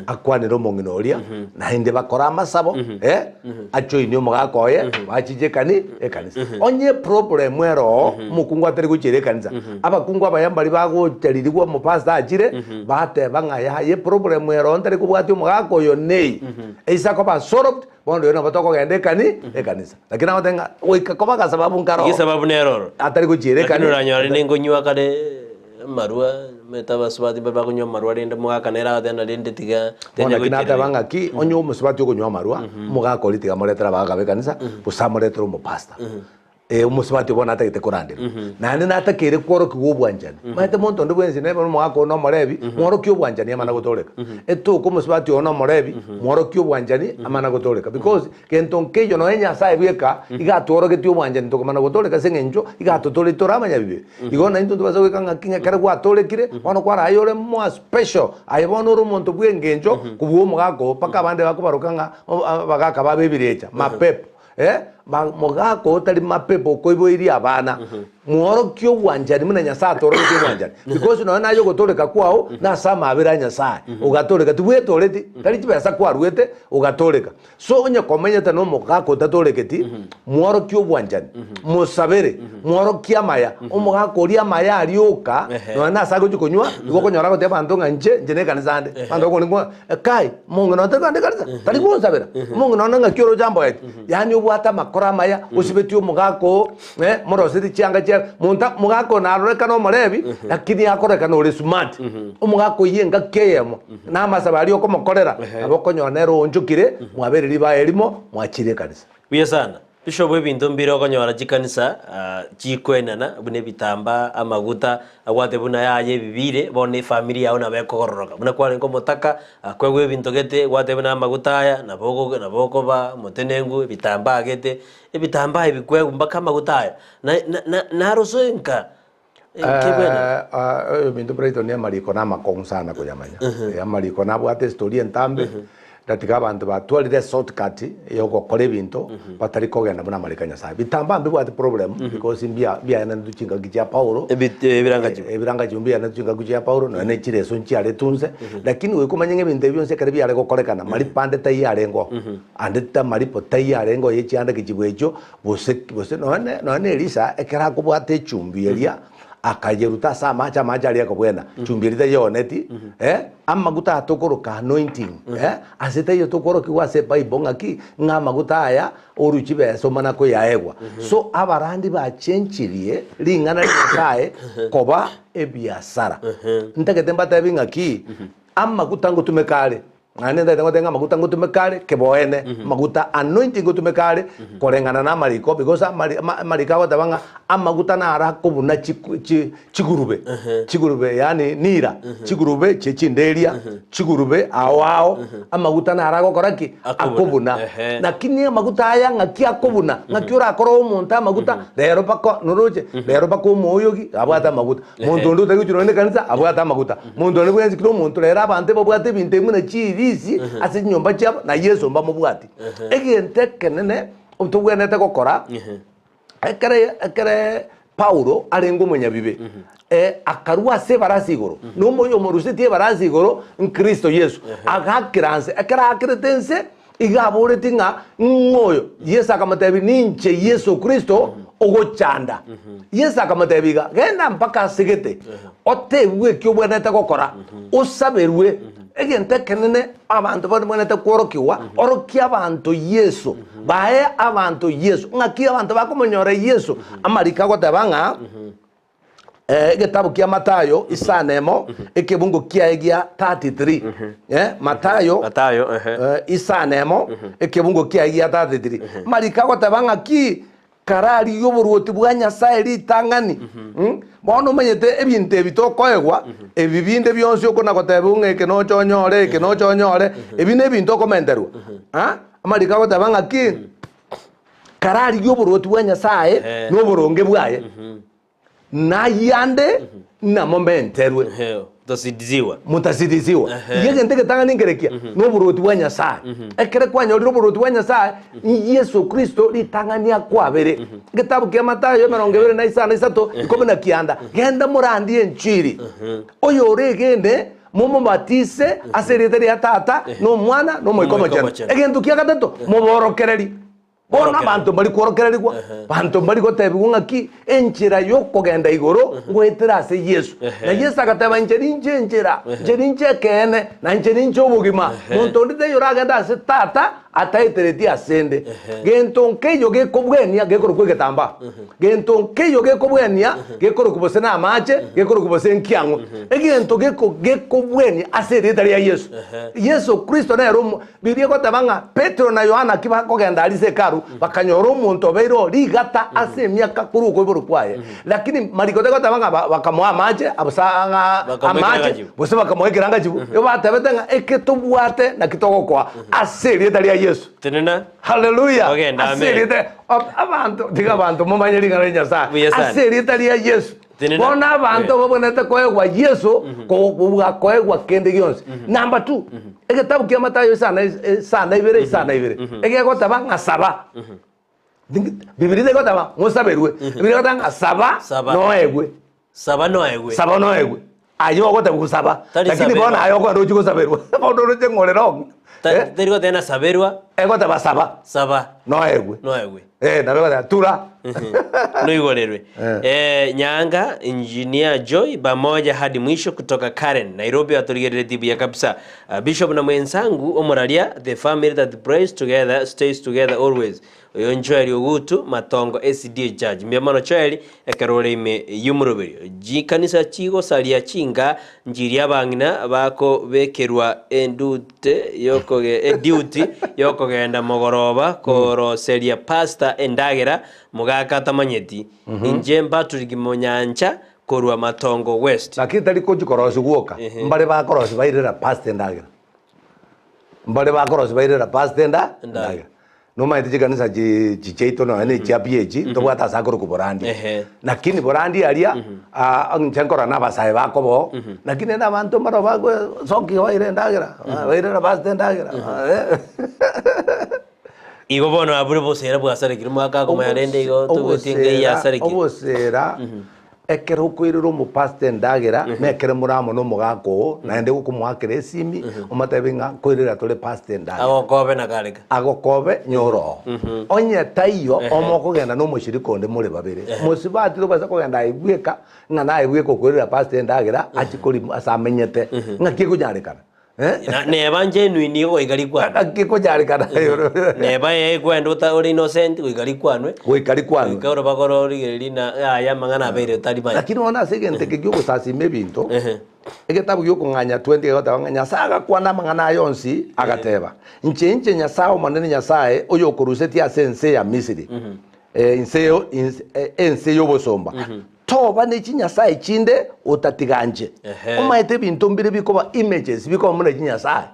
akwanere omong'ina oria, naende bakore amasabo, eh, ajoinie omogaka oye, bachiche ekani ekanisa. Onye eproblem ere oo, omokungu atari gochiera ekanisa, abakungu abaya mbaria bagocharirigwa omopastor achire, bateba ng'a yaya eproblem ere oo ntari kobwatia omogaka oyo neye. Eisa koba solved, Bono rirorio nabo tokogenda ekani, ekanisa. Lakini nagoteba ng'a goika koba agasababu nkaro. Egesababu nero oro. Atari gochiera Lakini ekani. oranyore rende nkonywa kare amarwa, omanyete abasubati mbare bakonywa amarwa rende omogaka nere agoteba na rende tiga Bono tenya naki nateba goikerera. ng'aki, onye omosubati okonywa amarwa, omogaka oria tiga amoretere abagaka b'ekanisa, gose amoretere omopastor. Ee, omosubati obo natagete koranderwa, naende natakeire kworokigwa obwanchani. Omanyete monto onde bwensi nebe nomogaka oo nomorebi, mworokie obwanchani amana gotooreka. Etoke omosubati oo nomorebi, mworokie obwanchani amana gotooreka. Because gento nkeiyo nonya Nyasaye bweka iga atworogetie obwanchani tokamana gotooreka ase eng'encho iga atotooreti tore abanyabibe. Igo naintwe ntobasa goika ng'aki ng'a ekero gwatoorekire, bono kwara aye ore more special, aye bono ore omonto bw'engencho kobua omogaka oo, mpaka abande bakobaroka ng'a abagaka babe ebirecha, mapepo. Eh, mogaka otari mapepo okoiboirie abana, mworokie obwanchani buna Nyasae atorogetie obwanchani. Because nonya naye ogotoreka kwao nase amabera a Nyasae, ogatoreka tibwetoreti, tari chibesa kwaruete ogatoreka. So onye komenyete na omogaka otatoreketi, mworokie obwanchani, mosabere, mworokie amaya, omogaka oria amaya aria oka, nonya nase agochia konywa, igo okonyora agotebi abanto ng'a inche, inche na ekanisa ande. Abanto bakobori ng'a Kai, omong'ina one tari kogenda ekanisa? Tari gonsabera? Omong'ina one ng'aki oroche amboeti? Yaani obwate amakoro amaya, osibetie omogaka oo, eh, moroseti chianga chia monto mogaka oyo narorekane omorebi, lakini akorekana ore smart. Omogaka oyio engaki eyemo, na amasabo aria okomokorera, nabo okonyora nere oonchokire, mwabeire ribaga erimo, mwachire ekanisa. Buya sana. Bishop ebinto mbire okonyora chikanisa chikoenana buna ebitambaa, amaguta, abwate buna yaya ebibire bono efamiri yao nabo ekogororoka. Buna kwarenge omotaka kwegwa ebinto gete gwateba buna amaguta aya nabo ogo nabo okoba omotenengu ebitambaa gete, ebitambaa ebi kwegwa mpaka amaguta aya na na narosoe nka Ebinto Brighton amariko namakong'u sana koyamanya. Amariko nabwate estory entambe, ndatiga abanto batwarire eshortcut ya ogokora ebinto batari kogenda buna amariko a Nyasaye. Bitambaa mbibwate problem because mbia mbiaenanetwe chingaki chia Paulo, Ebirangachibo. ebirangachibo mbiaenanetwe chingaki chia Paulo nonya ne chireso nchiaretwe nse, lakini goika omanye ng'a ebinto ebi bionsi ekero biare gokorekana maripo ande taiyo arengeo, ande tamaripo taiyo arengeo ye chiandakichibwa echio Gose, gose nonya nonya na Elisa ekero akobwata echumbi eria, akayeruta ase amache, amache aria akobwena, chumbi eria tayoneti, eh, amaguta aya tokoroka anointing, eh, ase taiyo tokorokigwa ase ebible ng'aki, ng'a amaguta aya orwe chibesa omana koyaegwa. So abarandi bachenchirie ring'ana ria Nyasaye koba ebiasara. Ntagete mbatebi ng'aki, amaguta ngotumeka are. Naende ntagete ngotebe ng'a amaguta ngotumeka are keboene, amaguta anointing ngotumeka are koreng'ana na amariko because amari ama amariko agoteba ng'a amaguta naro akobuna chiku chi chigurube, chigurube yaani nira, chigurube chie chinderia, chigurube ao ao, amaguta naro agokora ki? Akobuna. Akobuna. Ehe. Lakini amaguta aya ng'aki akobuna, ng'aki orakore omonto amaguta, rero mpaka noroche, rero mpaka omoyogi abwate amaguta. Monto onde otari gochia nonya nekanisa abwate amaguta. Monto onde bwensi kera omonto rero abanto ebabwate ebinto ebi buna chirisi ase chinyomba chiabo na Yeso mbamobwati. Egento ekenene tobwenerete gokora, ekere ekere. Paulo arenge omonyabibe, eh, akarua ase ebarasi igoro, na omoyo omorusetie ebarasi igoro n'Kristo Yeso, agakera nse. Ekero aakerete nse, iga aboretie ng'a ng'o oyo? Yeso akamotebia, Ninche Yeso Kristo ogochanda. Yeso akamotebia iga, Genda mpaka ase gete, otebigwe eki obwenerete gokora, osaberwe. Egento ekenene abanto babwenerete kworokigwa, orokia abanto Yeso, bae abanto Yeso. Ng'aki abanto bakomonyora Yeso? Amariko agoteba ng'a egetabu kia Mathayo isano emo, ekebungo kiaye gia 33. Mathayo, Mathayo, ehe. isano emo, ekebungo kiaye gia 33. Amariko agoteba ng'aki? Kararigie oboruoti bwa Nyasae ritang'ani. Bono omanyete ebinto ebi tokoegwa, ebi binde bionsi okona goteba ng'a eke noche onyore, eke noche onyore, ebi nebinto okomenterwa. Ah, amariko agoteba ng'aki? Kararigie oboruoti bwa Nyasae Ehe. na oboronge bwaye, Nayio ande namomenterwe. Ehe, Mutasidiziwa. Mutasidiziwa. Ehe. Igo egento egetang'ani nkerekia noboruoti bwa Nyasae. Ekere kwanyorire oboruoti bwa Nyasae, Yeso Kristo ritang'ani akwabere. Egetabu kia Mathayo emerongo ebere na isano na isato, ikomi na kianda, genda morandie enchiri. Oyoregene momobatise ase erieta ria Tata, na Omwana, na Omoika Omoika Omochenu. Omochenu. Egento kia gatato, moborokereri. Bono abanto mbari kworokererigwa, banto mbari gotebigwa ng'aki enchera y'okogenda igoro ngoetera ase Yeso. Na Yeso agateba, Inche ninche enchera, inche ninche ekeene, na inche ninche obogima. Monto onde taiyo oragende ase Tata ataetereti asende. Gento nkeiyo gekobwenia gekorokwa egetambaa. Gento nkeiyo gekobwenia gekorokwa gose namache, gekorokwa gose nkiang'o. Egento geko gekobwenia ase erieta ria Yeso. Yeso Kristo nere omo Bibilia egoteba ng'a Petero na Yohana ki bakogenda aria ase Hekalu, bakanyora omonto obeire oo rigata ase emiaka korwa okoiborwa kwaye. Lakini Mariko tegoteba ng'a ba- bakamoa amache gose ng'a Bakamoa amache ekerangachibu. gose bakamoa ekerangachibu, igo batebete ng'a eke tobwate naki togokoa ase erieta ria Yeso. Tenena. Haleluya! Ogende, Ase amen. erieta ab- abanto tiga abanto momanye ring'ana ria Nyasaye. Buya sana. Ase erieta ria Yeso. Tenena. Bono abanto Eh. babwenerete koegwa Yeso kobua koegwa kende gionsi. Number two, egetabu kia Mathayo isano isano ibere isano ibere, egegoteba ng'a saba. Bibilia tegoteba mosaberwe, Bibilia egoteba ng'a saba Saba. noegwe. Saba noegwe. Saba noegwe. Aye ogoteba gosaba, Tari lakini saberwa. bono aye okogenda ochie gosaberwa, bono oroche ng'a ore wrong. Eh, Tari goteba nasaberwa, egoteba saba saba noegwe. noegwe. Eh, nabo egoteba tura. Noigorerwe. Eh. Eh, Nyaanga Engineer Joy pamoja hadi mwisho kutoka Karen, Nairobi atorigereretie buya kabisa. Ah, Bishop na mwensangu omoraria the family that prays together stays together always. Oyo Joel Ogutu Matongo SDA Church. Mbuya mono Joel ekero ore ime y'omoroberio. Chikanisa chigosaria chinka nchiria abang'ina bakobekerwa endute yokoge eduty yokogenda mogoroba koroseria pastor endagera mogaka atamanyeti. Inche Patrick Monyancha korwa Matongo West. Lakini tari gochi korosia gwoka, mbare bakorosia bairera pastor endagera. Mbare bakorosia bairera pastor enda endagera. Nomanyete chikanisa chi chi chiaito nonya na echia PAG ntobwate ase akorokwa Borandi. Ehe. Lakini Borandi aria ah, inche nkorora na abasae bakoba oo, lakini rende abanto mbaro bagosokia baire endagera, bairera pastor endagera. Igo bono abure bosera bwasarekire omogaka akomanya rende igo togoetia enka eyio yasarekire. Obosera ekero okoirera omopastor endagera na ekero more amo na omogaka oo naende gokomoakera esimi omotebie ng'a nkoirera tore pastor endagera. Agokobe na kareka. Agokobe nyora oo. Onye taiyo omokogenda na omoshirika onde more babere. Mosibati tobasa kogenda aye bweka ng'a naye bweka okoirera pastor endagera achie korima ase amenyete ng'aki ekonyarekana. Na- Neba genuine igo goika rikwanwe. Ng'aki ekonyarekana Neba ekwenda ota ore innocent goika rikwanwe. Goika rikwanwe. Goika orobago rorigereria na yaya amang'ana abeire otari maya. Lakini bono ase egento eke gi'ogosasima ebinto, Ehe. egetabu gi'okong'anya 20 gegoteba ng'a Nyasae agakwana amang'ana aya onsi, agateba, Inche inche Nyasae Omonene Nyasae, oyokorusetie ase ense ya Misiri, eh, inse yo- ins- eh, ense y'obosomba. Toba ne chinyasae chinde otatiga inche. Ehe. Omanyete ebinto mbire bikoba images bikoba buna chinyasae.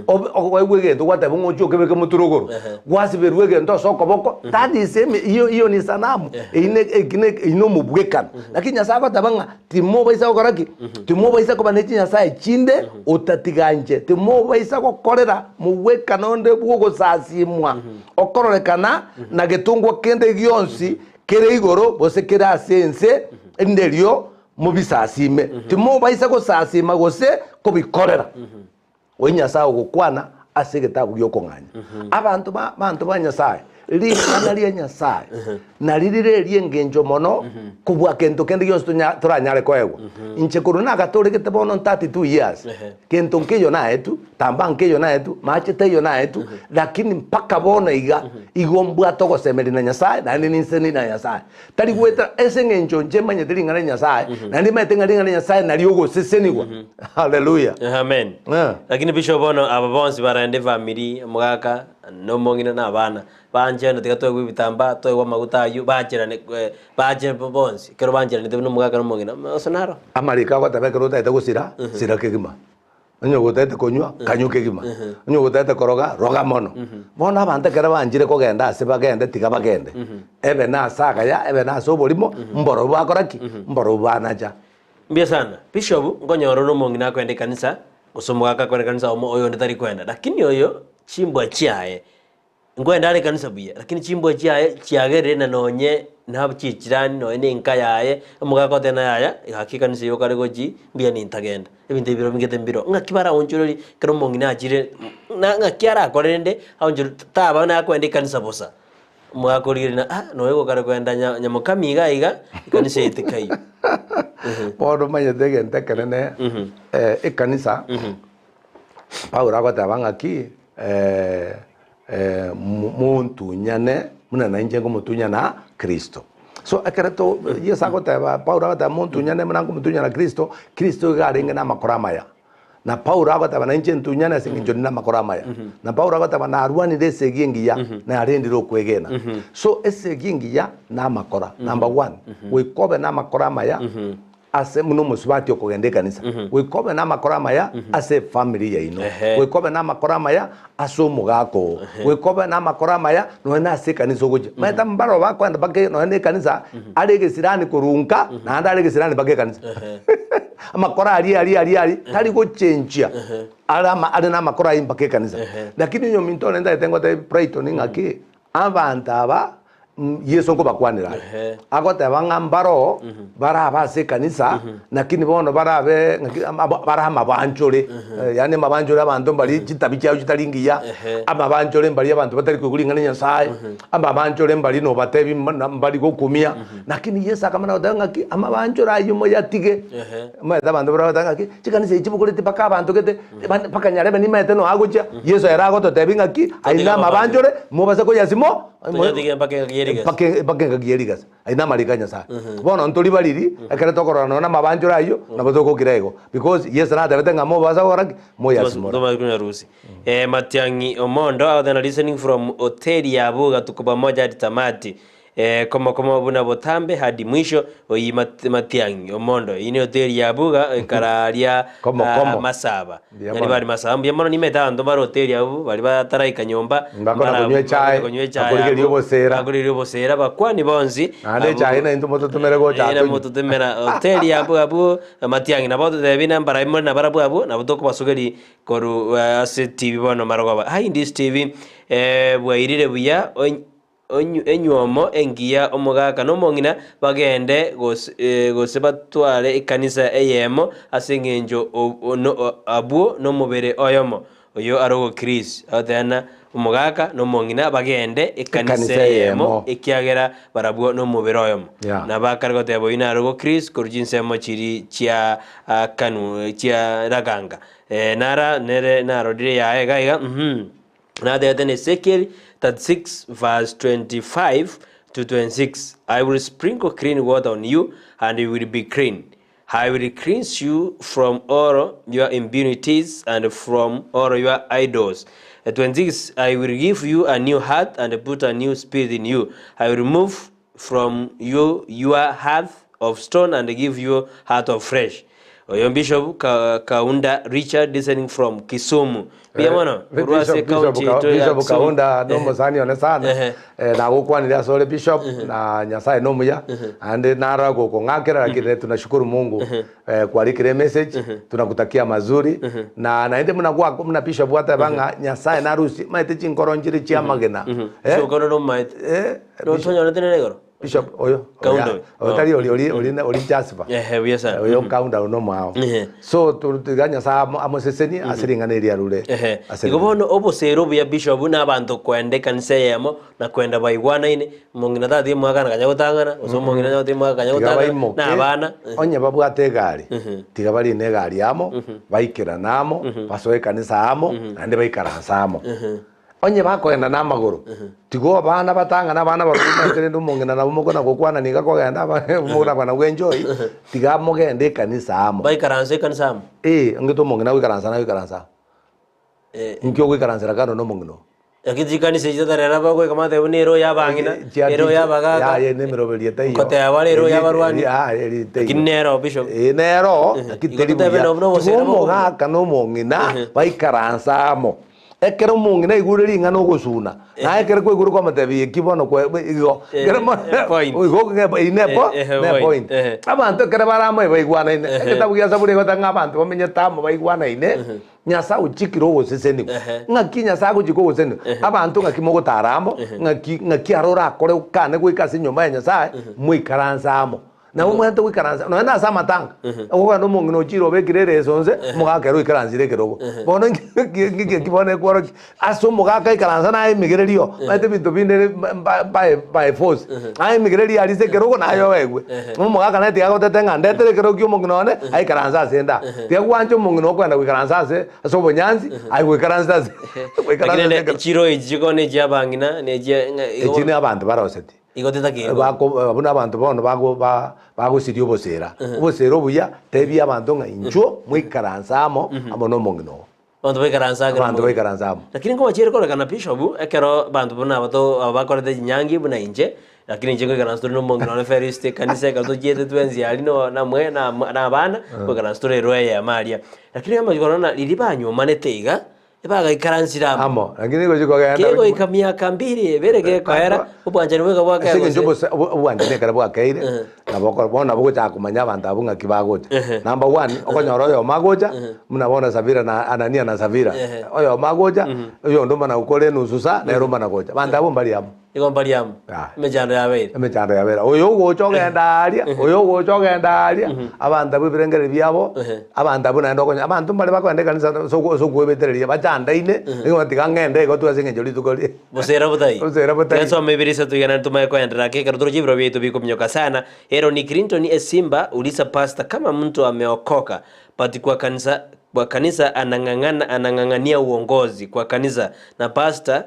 Obe okoegwa egento gwateba ng'a ochie okebeke motwe rogoro. Ehe. Gwasiberwa egento ase okoboko, that is eme iyo iyo ni sanamu. Eyio ne eki ne eyio na omobwekano. Lakini Nyasae agoteba ng'a timobaisa gokora ki? Timobaisa koba ne chinyasae chinde otatiga inche. Timobaisa gokorera mobwekano onde bw'ogosasimwa, okororekana na getongwa kende gionsi. kere igoro gose kere ase ense, erinde erio mobisasime. Timobaisa gosasima gose kobikorera. Oyio Nyasae ogokwana ase egetabu gi'okong'anya. Abanto ba abanto ba Nyasae, ring'ana ria Nyasae nari rire eri'engencho mono kobua kento kende gionsi tonya toranyare koegwa. Inche korwa nagatoregete bono 32 years, kento nkeiyo naetwe, tamba nkeiyo naetwe, mache taiyo naetwe, lakini mpaka bono iga, igo mbwate ogosemeria na Nyasae naende ninseseniri na Nyasae. Tari goetera ase eng'encho inche manyete ring'ana ria Nyasae, naende manyete ng'a ring'ana ria Nyasae nario ogosesenigwa. Haleluya. Amen. Eh. Lakini bishop bono aba bonsi barende efamiri, omogaka, na omong'ina na abana, banchane tiga toegwe ebitambaa, toegwe amaguta aywo, bancherane eh, bache bonsi, ekero bancheranete buna omogaka na omong'ina, ase naro. Amariko agoteba ekero otagete gosira, sira kegima. Onye gotagete konywa, kanywa kegima. Onye gotagete koroga, roga mono. Bono abanto ekero banchire kogenda ase bagende, tiga bagende. Ebe nase agaya, ebe nase oborimo, mborobwo bakora ki? Mborobwo banacha. Mbuya sana. Bishop, nkonyora ore omong'ina akoenda ekanisa, gose omogaka akoenda ekanisa omo oyonde tari koenda. Lakini oyo, chimbwa chiaye, nkoenda are ekanisa buya, lakini chimbwa chiaye chiagerire na nonye na chichirani, nonye na enka yaye, omogaka oteba na yaya, gaki ekanisa eyio okare gochi, mbuya nintagenda. Ebinto ebi biro bingete mbiro. Ng'aki baraonchorerie ekero omong'ina achire, na ng'aki arakore rende, aonchore taba nakoenda ekanisa bosa. Omogaka origereria na ah noyo gokare koenda nya nyamokami iga iga, ekanisa eye tekaiyo. Bono omanyete egento ekenene, ekanisa, Paulo agoteba ng'aki montunyane buna nainche nkomotunyana Kristo. So ekero to Yeso agoteba Paulo agoteba montunyane buna nkomotunyana Kristo, Kristo iga arenge na amakoro amaya. Na Paulo agoteba nainche ntunyane ase eng'encho ninde namakoro amaya. Na Paulo agoteba narwanire esegi engiya, narendire okwegena. So esegi engiya namakora, number one, goika obe namakoro amaya ase buna omosubati okogenda ekanisa, goika obe namakoro amaya ase efamiri yaino, goika obe namakoro amaya ase omogaka oo, goika obe namakoro amaya nonya na ase ekanisa ogochia. Omanyete mbaro bakoenda mpaka nonya na ekanisa, are egesirani korwa nka, naende are egesirani mpaka ekanisa. Amakoro aria aria aria aria tari gochenchia are ama are namakoro ayio mpaka ekanisa. Lakini onye ominto one ntagete ngotebi Brighton ng'aki, abanto aba Yeso nkobakwanera are. Agoteba ng'a mbaroo barabe ase ekanisa, lakini bono barabe ng'aki ama bare amabanchore, yaani amabanchore abanto mbaria chitabi chiabo chitari ngiya, amabanchore mbaria abanto batari koigwa ring'ana ria Nyasaye, amabanchore mbaria nobatebi muna mbari gokumia. Lakini Yeso akamana goteba ng'aki, amabanchore ayio moyatige. Omanyete abanto baria bagoteba ng'aki, chikanisa echi chibogoretie mpaka abanto gete, mpaka nyarebe nimaete noa agochia, Yeso ere agototebia ng'aki, ayio na amabanchore, mobase koyasimo Toyatige mpaka engaki ye rigesa. mpaka mpaka engaki ye rigesa. Ayio namariko a Nyasaye. Bono ntori bariri, ekero tokorora nonya na amabanchore ayio, nabo togokira igo. Because Yeso natebete ng'a mobasa gokora ki? Moyasimore. Tomanye konyarusia. Eh, Matiang'i Omondo agoteba listening from Hoteli ya Abuga tuko pamoja hadi tamati. Eh, komo komo buna botambe hadi mwisho oyi Mat- Matiang'i Omondo. Iyi ni hoteli ya Abuga ekararia Komo ah, komo. Masaba. Mbuya Yaani mono. bari Masaba mbuya mono nimete abanto bare hoteli abwo bari bataraika nyomba Mbakona mbara- konywa echae, mbakona konywa echae bakorigereria abwo, obosera. bakorigereria obosera bakwani bonsi Naende abwo- echae naintwe mototomere gocha Eh, tonywe. namototomera hoteli abwo abwo Matiang'i nabo totebi nambara more nabarabwo abwo nabo tokobasugeria korwa ase TV bono marogoba. Hi Indies TV eh, bwairire buya ony- onyu- enywomo engiya omogaka na omong'ina bagende gose gose batware ekanisa eyemo ase eng'encho o- o- no abwo nomobere oyomo, oyo are ogokris. Agoteba ng'a omogaka na omong'ina bagende ekanisa Ekanisa eyemo eyemo. ekiagera barabwo nomobere oyomo. Yeah. Nabo akare goteba oyio nare ogokris korwa chinsemo chiria chia kanu chia raganga. Nara nere narorire yaye iga iga mh. Natebete na Ezekiel 36 verse 25 to 26, I will sprinkle clean water on you and you will be clean. I will cleanse you from all your impurities and from all your idols. 26 I will give you a new heart and put a new spirit in you. I will remove from you your heart of stone and give you heart of flesh. Oyo Bishop Ka- Kaunda Richard listening from Kisumu. Mbuya mono korwa ase Bishop, Bishop, county Ka- yaito ya Bishop Kisumu. Kaunda nomosani one sana Ehe. Eh, nagokwanire ase ore bishop na Nyasaye nomuya ande narora gokong'akera lakini tunashukuru Mungu eh, kwarikire emessage tunakutakia mazuri na naende buna gwa buna bishop gwateba ng'a Nyasaye narusie maete chinkoro nchire chiamagena eh, Bishop Kaunda nomomaete. eh, Notonyorete nere igoro? Bishop oyo Kaunda oya oyo. oyo tari ori ori ori ori Jasper Ehe, buya sana. oyo Kaunda ono omwao Ehe. so tu- tiga Nyasaye amo- amosesenie ase ring'ana eri arure Ehe. ase Igo bono obosere obuya bishop na abanto koenda ekanisa eyemo na koenda baigwanaine, omong'ina tatiga mwakana kanya gotang'ana, gose omong'ina tatiga mwaka kanya Tiga gotang'ana, baimoke na abana. onye babwate egari tiga barine egari amo baikerane amo basoe ekanisa amo naende baikaranse amo. Onye bakogenda namagoro, tiga abana batang'ane abana barobwo omanyete rende omong'ina nabo mokona gokwana niga kogenda mokona kwana gwenjoy, tiga mogende ekanisa amo. Baikaranse ekanisa amo. Eh, ongete omong'ina agoikaransa nagoikaransa amo. Eh. Inki ogoikaransera kando na omong'ina oo? Lakini chikanisa echi totarera bagoika bateba buna ero ya abang'ina, ero ya abagaka, Yaye nemeroberio etaiyo. Ngoteba rero Eri- ya abarwani. eri- ah, eri teiyo. Lakini nero bishop. Eye nero, lakini Igo teri totebe buya. nabo buna obosera Tiga bokobua. omogaka na omong'ina baikaranse amo. Ekero omong'ina aigure ring'ana ogosuna, naye ekero kwaigure kwamotebia eki bono kwe igo, ekero mo point. igo eyio ne po Eh, ne point. point. Abanto ekero bare amo baigwanaine, egetabu gia Zaburi egoteba ng'a abanto bamenyete amo baigwanaine, Nyasae ochikire ogosesenigwa. Ng'aki Nyasae agochika ogosesenigwa? Abanto ng'aki mogotara amo, ng'aki ng'aki aro orakore okane goika ase enyomba ya Nyasae, moikaranse amo. Nabo omwenerete goikaransa nonya na ase amatanga, okogenda omong'ina ochire obekire ereso nse, omogaka ere oikaransire ekerogo. Bono inki eki bono ekworokia? Ase omogaka aikaransa naye emigererio, omanyete ebinto binde ere mba by by force, naye emigererio aria ase ekerogo naye oegwe. Omogaka naye tiga agotete ng'a ndetere ekerogo kia omong'ina one, aikaranse ase ende aa. Tiga gwancha omong'ina okoenda goikaransa ase ase obonyansi, aye goikaransete ase goikaransa Lakini ase rende ekerogo. chiro echi chikoo na echia abang'ina, na echia ng'a igo Echi na abanto baroseti. Igo tetakeire. Bako buna abanto bono bago ba bagosiria obosera. Obosera obuya, tebia abanto ng'a inchuo moikaranse amo, amo na omong'ina oo. Abanto baikaranse ake Abanto nomong'ina. baikaranse amo. Lakini nkobachiire korekana bishop, ekero abanto buna aba to aba bakorete chinyangi buna inche, lakini inche ngoikaransa tore na omong'ina one Felicity ekanisa ekero tochiete twensi aria no namwe na na abana, ngoikaransa tore ero eyemo aria. Lakini amatuko korona riria banywomanete iga, Ebagaikaransire amo. Amo, lakini gochia kogenda Kegoika miaka mbiri ebere gekoera, obwanchani bweka bwakea Ase eng'encho gose. obose- obo- obwanchani ekero bwakeire, nabo oko bono nabo ogochaka komanya abanto abwo ng'aki bagocha. Number one, okonyora oyomo agocha, buna bono Safira na Anania na Safira, oyomo agocha, oyonde omana gokora enusu saa, nere omana gocha. Abanto abwo mbari amo. Igo mbari amo. Ah. Emechando yabeire. Emechando yabeire. Oyo ogocha ogenda aaria, oyo ogocha ogenda aaria, abanto abwo ebirengererio biabo, abanto abwo naende okonya abanto mbare bakogenda ekanisa ase oko ase okoebetereria bachandaine, nigo tiga ng'ende igo tu ase eng'encho rituko ri Bosera botai. Bosera botai. Tiga nsome ibere isato iga naende tomanye koenderera ake ekero toroche ebirwa biaito bikominyoka sana. Aaron Clinton Esimba, uliza pastor kama mtu ameokoka but kwa kanisa kwa kanisa anang'ang'ana anang'ang'ania uongozi kwa kanisa na pastor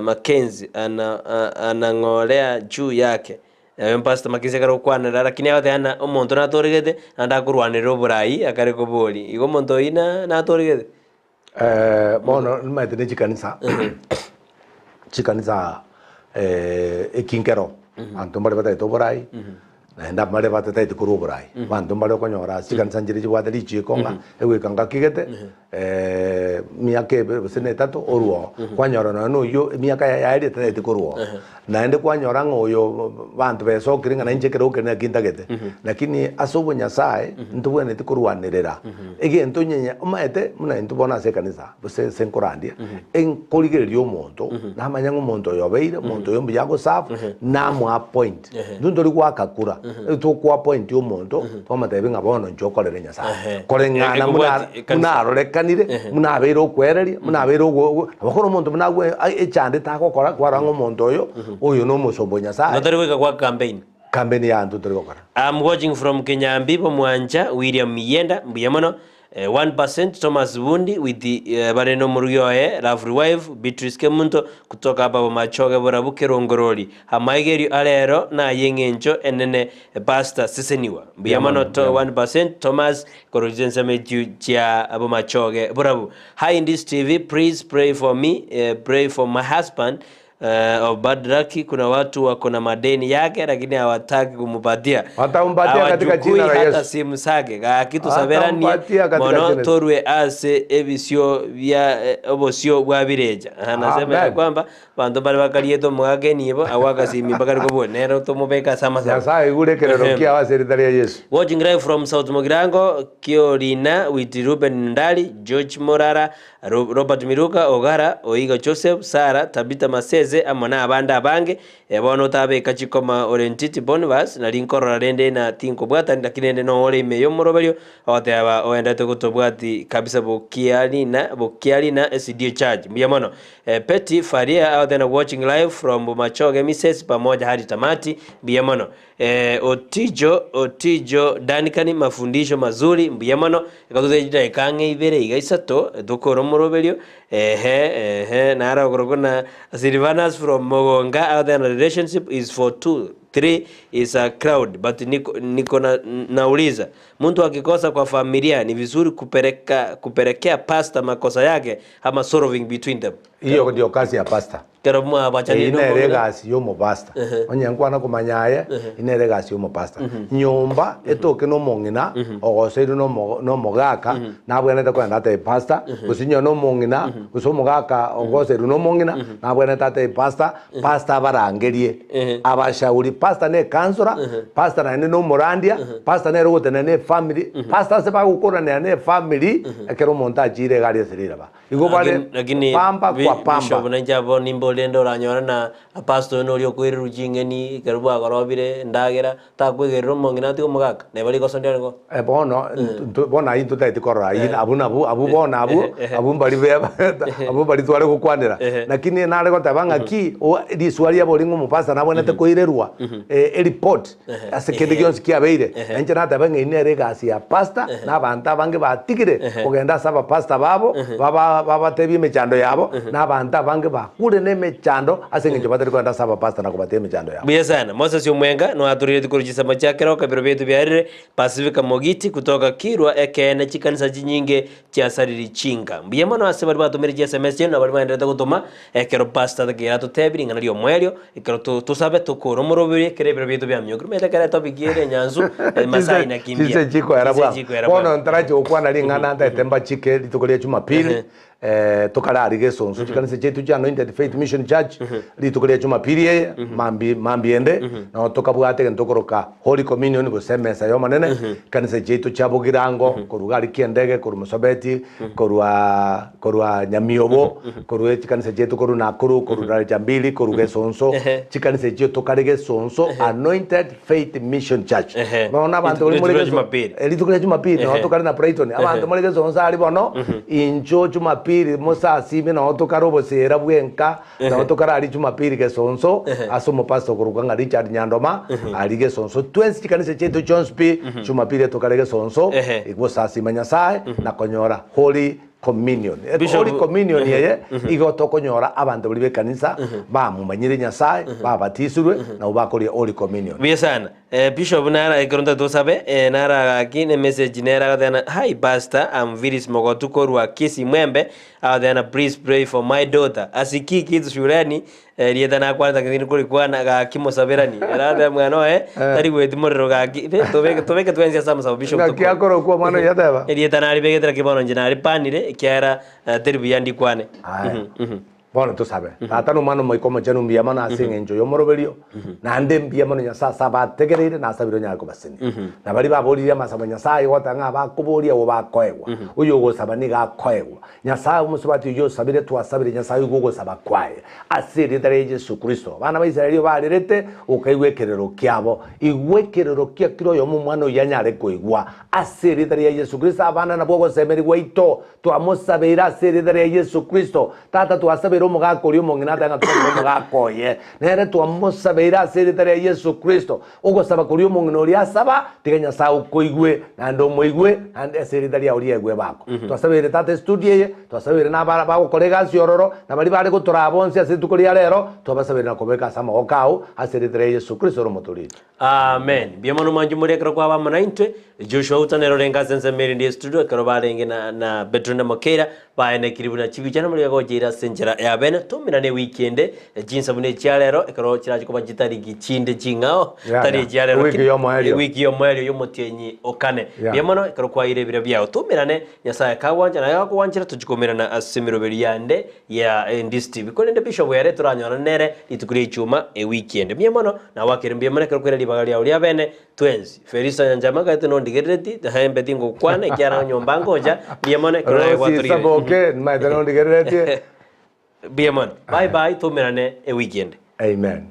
Mackenzie anang'orea juu yake. Oyo Pastor Mackenzie akare gokwanera lakini agoteba ng'a omonto natoregete naende akorwanerera oborai akare koboria. Igo omonto oyio na natoregete? Bono nimanyete ne chikanisa, chikanisa ekinkero, abanto mbare batagete oborai. Naende abare batataeti korwa oborai, abanto mbare okonyora ase chikanisa nchire chibwate richiiko ng'a egoika ngaki gete emiaka ebere gose na etato orwe oo. Kwanyora nonya na oyio emiaka yaye yaerire tataeti korwa oo. Naende kwanyora ng'a oyo abanto besokire ng'a nainche ekerogo keria naki ntagete. Lakini ase obonyasae ntobwenereti korwanerera egento onye omanyete buna intwe bono ase ekanisa gose ase nkorandia, enkorigereria omonto namanya ng'a omonto oyo obeire, omonto oyo mbuya agoserve, namoappoint. Intwe ntori goaka kura, tokoappoint omonto twamotebia ng'a bono inche okorere Nyasaye. Koreng'ana buna Ekobwati ekanisa. buna arorekanire, buna abeire okwereria, buna abeire ogo ogo nabo kore omonto buna agwe echandete agokora kwarora ng'a omonto oyo, oyo na omosomba o Nyasaye. Notari goika goaka campaign. Campaign ya intwe tori gokora. I'm watching from Kenyambi Bomwancha William Miyenda mbuya mono 1% Thomas Bundi with bare nomorugi oye lovely wife Beatrice Kemunto kutoka hapa Bomachoge Borabu Kerongorori amaigerio arero nayeng'encho enene Pastor Seseniwa mbuya mono to 1% Thomas korwa chinsemo echio chia Bomachoge Borabu Hi Indies TV please pray for me pray for my husband of bad luck kuna watu wako na madeni yake lakini hawataki kumupatia Watampatia katika hawachukui jina la hata Yesu. simu zake gaki tusaberanie Watampatia katika mono jina la Yesu. torwe ase ebisio bia eh, obosio bwa birecha anasema ya Amen. kwamba banto bare bakariete omogaka enibo agwo akasimi bakari kobua nere tomobeke ase amasabo Nyasaye aigure ekerero Ehem. kiao ase erita ria Yesu. Watching live from South Mugirango, Kiorina with Ruben Ndali, George Morara, Robert Miruka, Ogara, Oiga Joseph, Sarah, Tabitha Masese, Zeze amo na abande abange. Bono otabeka chikoma ore ntiti Bonivas, nari nkorora rende na tinkobwatani, lakini rende noo ore ime y'omoroberio ogoteba oendete gotobwati kabisa bokiarina bokiarina SDA church. Mbuya mono. Petty Faria agoteba watching live from Bomachoge Misesi pamoja hadi tamati. Mbuya mono. Otijo Otijo Duncan mafundisho mazuri mbuya mono. Eka totebe chidakika ang'e ibere iga isato tokore omoroberio ehe ehe naro okorokwa na Silvanus from Mogonga agoteba relationship is for two three is a crowd but niko niko na nauliza mtu akikosa kwa familia ni vizuri kupereka kuperekea pastor makosa yake ama solving between them. Iyo ndio kazi ya pastor. Ekero mwabachanire Eyio nere nomong'ina. egasi y'omopasta. Onye nkwana komanya aye, eyio nere egasi y'omopasta. Nyomba etoke nomong'ina ogoseirwe nomo nomogaka, nabwenerete kogenda atebie pastor, gose onye nomong'ina, gose omogaka ogoseirwe nomong'ina, nabwenerete atebie pastor, pastor abarangerie, abashauri. Pastor ne ecounsellor, pastor naende nomorandia, pastor nere ogotenena na efamily, pastor ase bagokoranera na efamily, ekero omonto achiire iga aria ase riraba. Igo bare Lakini pamba kwa pamba. Bishop nainche abwo nimbe rende oranyore na pastor oyo noria okoirerwa ching'eni ekero bwagorobire endagera takwegerera omong'ina atige omogaka neba rigoso ndiare igo. Eh, bono nto- bono ayio ntotageti korora ayio abwo nabwo abwo bono abwo abwo mbari be abwo mbari tware gokwanera lakini nare goteba ng'aki oa riswali riabo ring'o omopastor nabwenerete koirerwa ereport Ase kende gionsi kiabeire, na inche nateba ng'a eyio nere egasi ya pastor, na abanto abange batigire kogenda ase abapastor babo, baba babatebie emechando yabo, na abanto abange bakure nemechando ase eng'encho batari kogenda ase abapastor na kobatebia emechando yabo. Buya sana. Moses Omwenga noatoriretie korwa chisemo chia Keroka ebiro biaito biarire, Pacifica Mogiti kutoka Kirwa ekeene chikanisa chinyinge chiasariri chinka. Mbuya mono ase baria batomire chi sms chiaino na baria baenderete gotoma ekero pastor atakeire atotebie ring'ana ri'omoerio ekero to tosabe tokore omoroberi ekero ebiro biaito biamiokire. Omanyete ekero etopic ere enyansu Masai inakimbia. Chinse chikoera Chinse bwango. chikoera Bono bwango. ntarache gokwana ring'ana ntaete mbachike rituko ria Jumapili, tokare aria Gesonso chikanisa chiaito chia Anointed Faith Mission Church, rituko ria Jumapili eye, mambi mambia ende, nabo tokabwate egento tokoroka Holy Communion gose emesa y'Omonene, chikanisa chiaito chia Bogirango, korwa iga aria Kiendege, korwa Mosobeti, korwa korwa Nyamiobo, korwa chikanisa chiaito korwa Nakuru, korwa Daraja Mbili, korwa Gesonso, chikanisa echio tokare Gesonso, Anointed Faith Mission Church. Bono abanto Rituko baria more ria Geso- Jumapili. Rituko ria Jumapili nabo tokare na Brighton, abanto more Gesonso aria bono, inchuo Jumapili mosasime nabo tokare obosera bwenka, Nabo tokare aria Jumapili Gesonso ase omopastor okorokwa ng'a Richard Nyandoma aria Gesonso. Twensi chikanisa chiaito chionsi pi Jumapili etokare Gesonso gosasima Nyasae na konyora Holy Communion. Bishop- Holy Communion eye igo tokonyora abanto baria b'ekanisa bamomanyire Nyasae, babatisirwe, nabo bakoria Holy Communion. Buya sana. Bishop nara ekero ntagete tosabe nara gaki ne message nere agoteba ng'a hi pastor I'm Phyllis Mogotu korwa Kisii Mwembe agoteba ng'a please pray for my daughter asikii kitu shuleni erieta nakwanete tindi korikwana gaki mosaberani ere agoteba mwana oye tari goetia morero gaki tobeke tobeke twensi ase amasabo Bishop Ng'aki tokore akorokwa omwana oyio ateba? Erieta naribegete naki bono inche naripanire ekiagera teri buya ndikwane. Aya. Bono tosabe. Tata na Omwana Omoika Omochenu mbuya mono ase eng'encho y'omoroberio, naende mbuya mono Nyasae ase abategereire na asabire onyare kobasenia. Na baria baboririe amasabo Nyasae igo goteba ng'a abakoboria abwo bakoegwa. Oyo ogosaba nigo akoegwa. Nyasae omosubati oyio osabire twasabire Nyasae oigwe ogosaba kwaye. Ase erieta ria Yeso Kristo. Abana ba Israeli obarerete okaigwa ekerero kiabo. Igwa ekerero kia kera oyomo omwana oyio anyare koigwa. Ase erieta ria Yeso Kristo abana nabwo ogosemeria gwaito. Twamosabeire ase erieta ria Yeso Kristo. Tata, twasabeire omogaka oria omong'ina atari ng'a twasabere omogaka oye. Nere twamosabeire ase erieta ria Yeso Kristo. Ogosaba koria omong'ina oria asaba, tiga Nyasae okoigwe, naende omoigwe, naende ase erieta riao riaigwe ebako. Twasabeire Tata estudio eye, twasabeire na abara bagokora egasi ororo, na baria bare gotoraa bonsi ase rituko ria rero, twabasabeire na kobeka ase amagoko ao, ase erieta ria Yeso Kristo ore omotoria oito. Amen. Mbuya mono mwanche more ekero kwaba amo naintwe. Joshua Uta nere orenge ase ensemo erinde y'estudio ekero barenge na na Betro na Mokeira baenekiri buna chibicha na morika gocha ase enchera ya bene. Tominane ewiki ende chinsa buna echia rero ekero chirache koba chitariki chinde ching'ao Yeah, tari yeah. echia rero Ewiki y'omoerio. ewiki y'omoerio y'omotienyi o kane. Yeah. Mbuya mono ekero kwaire ebiro biao. Tominane Nyasaye kagwancha naye gakogwanchera tochie komerana ase emeroberi yande ya Ndistv. Korende Bishop ere toranyorane nere rituko ria ichuma ewiki ende. Mbuya mono, nagwakire mbuya mono ekero kwera ribaga riao ria bene twensi. Felista Nyanchama gaete nondigerereti, naembe tingokwana ekiagera nyomba ngocha, mbuya mono ekero naye Rosie gwatorire. Saboke, nimaete nondigereretie. Mbuya mono. Bye bye, toumerane ewiki ende. Amen.